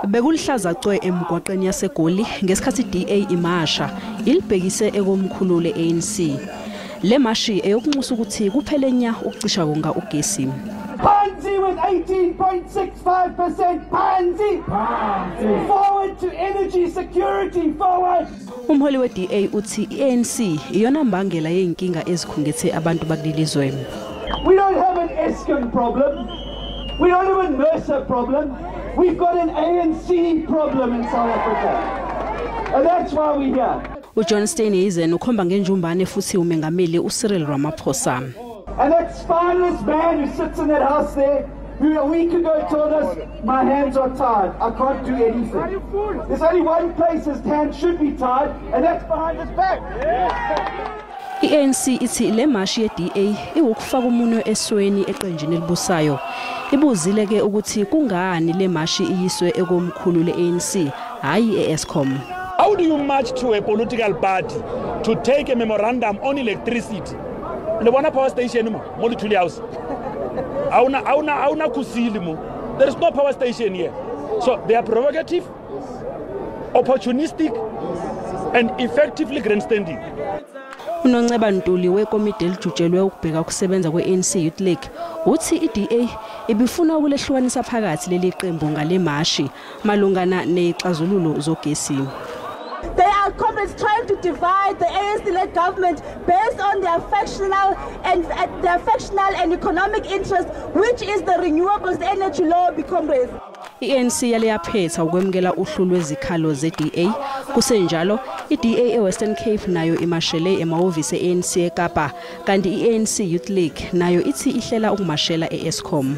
Bekulihlaza cwe emgwaqeni yaseGoli ngesikhathi DA imasha ilibhekise ekomkhulu le-ANC. Le mashi eyokunxusa ukuthi kuphele nya ukucisha konga ugesi. Panzi with 18.65%. Panzi. Panzi. Forward to energy security. Forward. Umholi we-DA uthi i-ANC iyona mbangela yey'nkinga ezikhungethe abantu bakulelizwe. We don't have an Eskom problem. We don't have a NERSA problem. We've got an ANC problem in South Africa. And that's why we're here. UJohn Steenhuisen ukhomba ngenjumbane futhi umengameli uCyril Ramaphosa. And that spineless man who sits in that house there, who a week ago told us, my hands are tied, I can't do anything. There's only one place his hand should be tied, and that's behind his back. I-ANC ithi le mashi ye-DA iwukufaka umunwe esweni eqenjini elibusayo. Ibuzile ke ukuthi kungani le mashi iyiswe ekomkhulu le-ANC hayi e-Eskom. How do you march to a political party to take a memorandum on electricity? Le bona power station mo mo Luthuli House. Auna auna auna kusili mo. There is no power station here. So they are provocative, opportunistic and effectively grandstanding. Unonceba Ntuli wekomiti elijutshelwe ukubheka ukusebenza kwe-ANC Youth League uthi i-DA ibifuna ukulehlukanisa phakathi leli qembu ngale mashi malungana nezixazululo zogesi. They are comrades trying to divide the ANC-led government based on their factional and economic interests, which is the renewables energy lobby, comrades. I-ANC yale yaphetha ukwemukela uhlu lwezikhalo ze-DA. Kusenjalo, i-DA eWestern Cape nayo imashele emahhovisi e-ANC eKapa, kanti i-ANC Youth League nayo ithi ihlela ukumashela e-Eskom.